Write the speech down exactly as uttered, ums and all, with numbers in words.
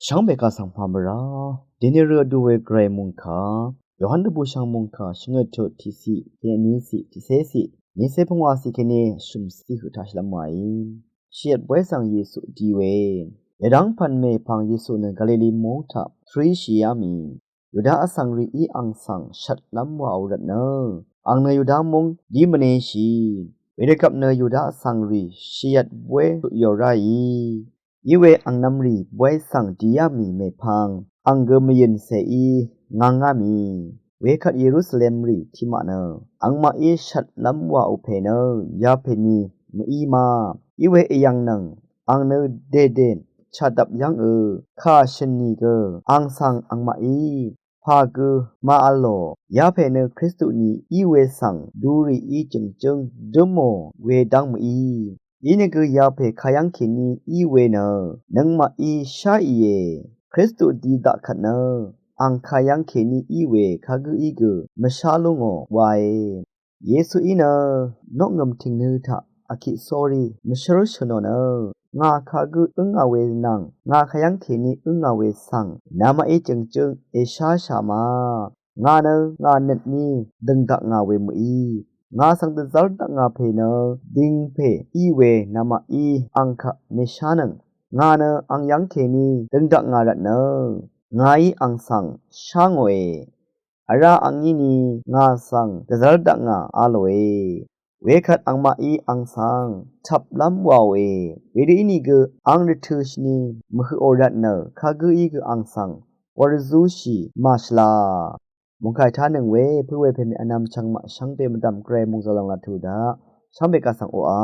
Shvngbe kaq svng pà mvrá dèní rø vdu we gvray mungkà Yohan dvbùshv̀ng mungkà shvngøt tut tiqciq kèní ciq tiqcé ciq nícé pvngwà ciq kèní shø̀m ciq høq taq shvlv́m wàí. Shìyvt bwé svng Yesu di we. Yvdv́ng pv̀n mèpvng Yesu nø Galili móng taq tvríshìá mì Yuda vsvng rìí ang svng shvtlv́m wàò rvtnø ang nø Yuda móng dí mvneshì. Wedø gvp nø Yuda vsvng rì shìyvt bwé tuq yò ráì. Iwe angnvm rì bwé svng dìá mì mèpvng ang gø mvyø̀n cèí ngvngá mì. Wekvt Yerusalem rì tiqmaq nø angmaqí shvtlv́m wàò pè nø yapèní mø̀í ma. Iwe èyv̀ng nvng ang nø dèdè chàdvp yv́ngø kà shø̀n nìgø ang svng angmaqí pà gø màvlò. Yapè nø Kristu ni í we svng durìí jø̀ngjǿng dǿmò we dv́ng mø̀í. Inìgø yapè kayv́ng kèní í we nø nøngmaqí sháìe. Kristu di daq kvt nø ang kayv́ng kèní í we kagǿí gø mvshá lú ngò wae. Yesuí nø noqngø̀m tìngnø taq vkiq sórí mvshǿr shø̀nò nø ngà kagǿ ǿngà we nvng ngà kayv́ng kèní ǿngà we svng namaqí jø̀ngjǿng èsháshà ma. Ngà nø ngà nøt ní dø̀ng daq ngà we mø̀í. Ngà svng dvzv́r daq ngà pè nø ding pè í we namaqí ang kaq mèshánøng. Ngà nø ang yv́ng kèní dø̀ng daq ngà rvtnø ngàí ang svng shá ngòe. Vrá angí ni ngà svng dvzv́r daq ngà a lòe. Wekvt angmaqí ang svng tvplv́m wàòe. Wedø ínìgø ang rvtø̄shì ni mvhøqò rvtnø kagǿí gø ang svng wur zúshì màshvla. Mungkàì tánøng we pø̄ we pèmè vnvm chvngmaq shvngbe mvdv̀m gvray mungzø̀l lòng laq tuq daq shvngbe kaq svng oqà.